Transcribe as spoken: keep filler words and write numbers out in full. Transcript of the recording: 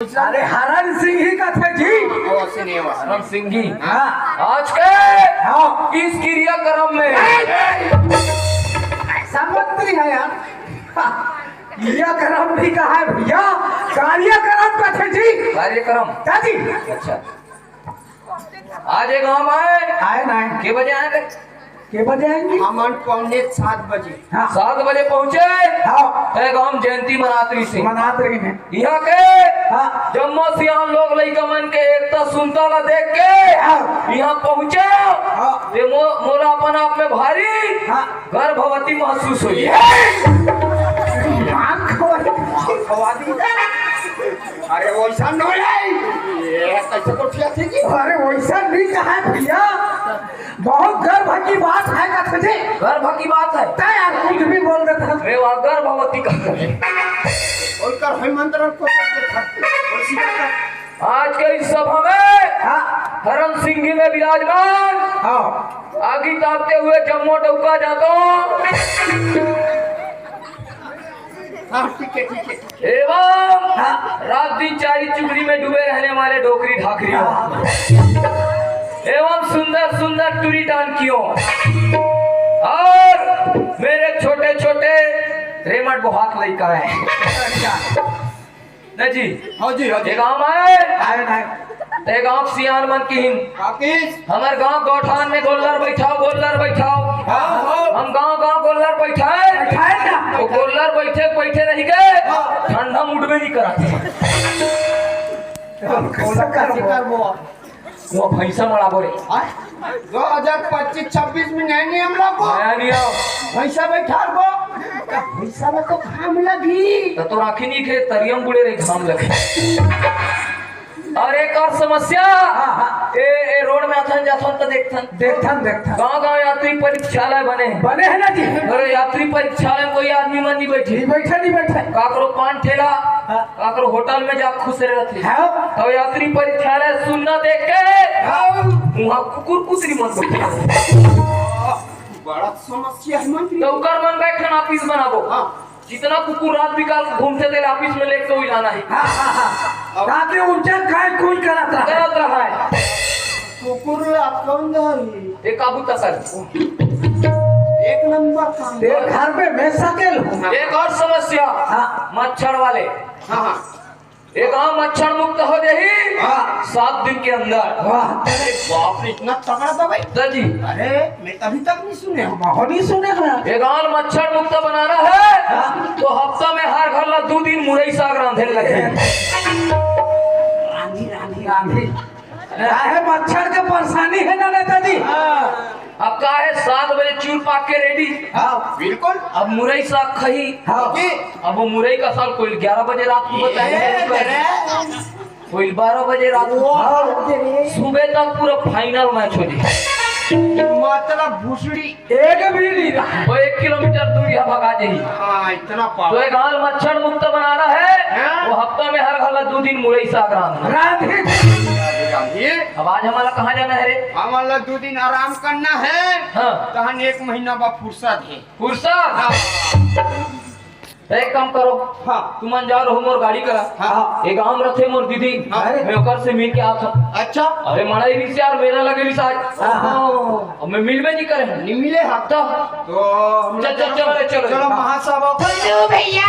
अरे हरन सिंह ही कथे जी। ओ, सिनेमा। हरन सिंह ही। हाँ। आज के हाँ। इस क्रियाक्रम में संबंध नहीं है यार। क्रियाक्रम भी कहा है भैया, कार्यक्रम कथे जी। कार्यक्रम। क्या जी? अच्छा। आज ये गांव आए। आए ना। के बजे आए थे? के बजे आएंगे? हमन पौने सात बजे। हाँ। सात बजे पहुंचे। हाँ। ते गांव जयंती मनात रही से। मनात रही है। यहाँ के हाँ। जम्मो सियान लोग लइका मन के एकता सुनता ला देख के हाँ। यहाँ पहुंचे। हाँ। ते मो-, मोला अपन आप में भारी हाँ। गर्भवती महसूस हुई। ये! मार खवा दी। मार खवा दी। अरे वैसा नहीं है। ये कैसे कोठिया थी जी? अरे वैसा नहीं कहा है भैया। बहुत गर्व की बात है कथे जी। गर्व की बात है। तय यार कुछ भी बोल देता है। अरे वाह, गर्भवती का करे। ओकर है मंत्र को आज के इस सभा में हाँ। हरन सिंह में विराजमान हाँ। आगी तापते हुए जम्मो डौका जातो। हाँ, ठीक है, ठीक है। एवं हाँ। रात दिन चारी चुगली में डूबे रहने वाले डोकरी ढाकरी हाँ। एवं सुंदर सुंदर टूरी टांकियों और मेरे छोटे छोटे रेमट बोहात लइका है। अच्छा। ना जी। हाँ जी, हाँ जी। ये गांव आए। आए ना। ते गांव सियान मन की हिन। काकिस। हमर गांव गौठान में गोल्लर बैठाओ, गोल्लर बैठाओ। हाँ, हाँ। हम गांव गांव गोल्लर बैठाए। बैठाए ना। तो गोल्लर बैठे बैठे रह गए। हाँ। ठंडा मूड में नहीं करा। हम कैसा करबो? वो भैंसा मड़ाबो रे। हाँ? दो हजार पच्चीस छब्बीस में नया नियम लागू। नया नियम। भैंसा बैठार बो। भैंसा में तो घाम लगी। तो, तो राखी नहीं खे, तरियम बुड़े रे घाम लगे। और एक और समस्या। हाँ, हाँ। ए, ए रोड में अथन जाथन तो देखथन। देखथन, देखथन। गांव गांव यात्री परीक्षालय बने हैं। बने हैं ना जी। अरे यात्री परीक्षालय में कोई आदमी मन नहीं बैठे। नहीं बैठे, नहीं बैठे। काकरो पान ठेला, हाँ। काकरो होटल में जा खुश रहते। हाँ। तो यात्री परीक्षालय सुनना देख के हाँ। वहाँ कुकुर कुतरी मन बैठे। बड़ा समस्या है मंत्री। तो ओकर मन बैठन ऑफिस बनाबो। हाँ। जितना कुकुर रात बिकाल घूमथे तेला ऑफिस में लेके कोई लाना है। हाँ, हाँ, हाँ। ताकि उनका काय कोई करत रहा। करत रहा है। कुकुर ला कौन धरी? ये काबू तक कर। एक नंबर काम। तेरे घर पे मैं सकेल हूँ। एक और समस्या। हाँ। मच्छर वाले। हाँ, हाँ। ये गांव मच्छर मुक्त हो जाही हाँ। सात दिन के अंदर। वाह। अरे बाप रे, इतना तगड़ा दवाई। दादा जी। अरे, मैं अभी तक नहीं सुने हूँ। बहुत नहीं सुने हैं। ये गांव मच्छर मुक्त बनाना है, हाँ। तो हफ्ता में हर घर ला दो दिन मुरई साग रांधे लगे। रांधी, रांधी, रांधी। काहे मच्छर के परेशानी है ना नेताजी? हाँ। अब का है, सात बजे चूर पाक के रेडी। हाँ, बिल्कुल। अब मुरई साग खही। हाँ। कि अब वो मुरई का साग कोई ग्यारह बजे रात को बताए। ये तेरे। कोई बारह बजे रात को। हाँ। सुबह तक पूरा फाइनल मैच हो जाए। मतलब भुसड़ी। एक भी नहीं रहा। वो एक किलोमीटर दूर यहाँ भगा जाही। हाँ, इतना पावर। तो ये गांव मच्छर मुक्त बनाना है, हाँ। वो हफ्ता में हर घर ला दो दिन मुरई साग रांधना। रांधे। रांधे। अब आज हमारा कहाँ जाना है रे? हमारा दो दिन आराम करना है। हाँ। तहन एक महीना बा फुर्सत है। फुर्सत? हाँ। तो एक काम करो। हाँ। तुमन जाओ रहो मोर गाड़ी करा। हाँ। एक गांव रथे मोर दीदी। हाँ। मैं ओकर से मिल के आत हूँ। अच्छा। अरे मड़ई रिस यार, मेला लगे रिस आज। हाँ, हाँ। अब मैं मिलबे नहीं करे। नहीं मिले हाँ। तब? तो हम चल, चल, चलो, चलो, चलो, चलो। महासभा। बोलो भैया।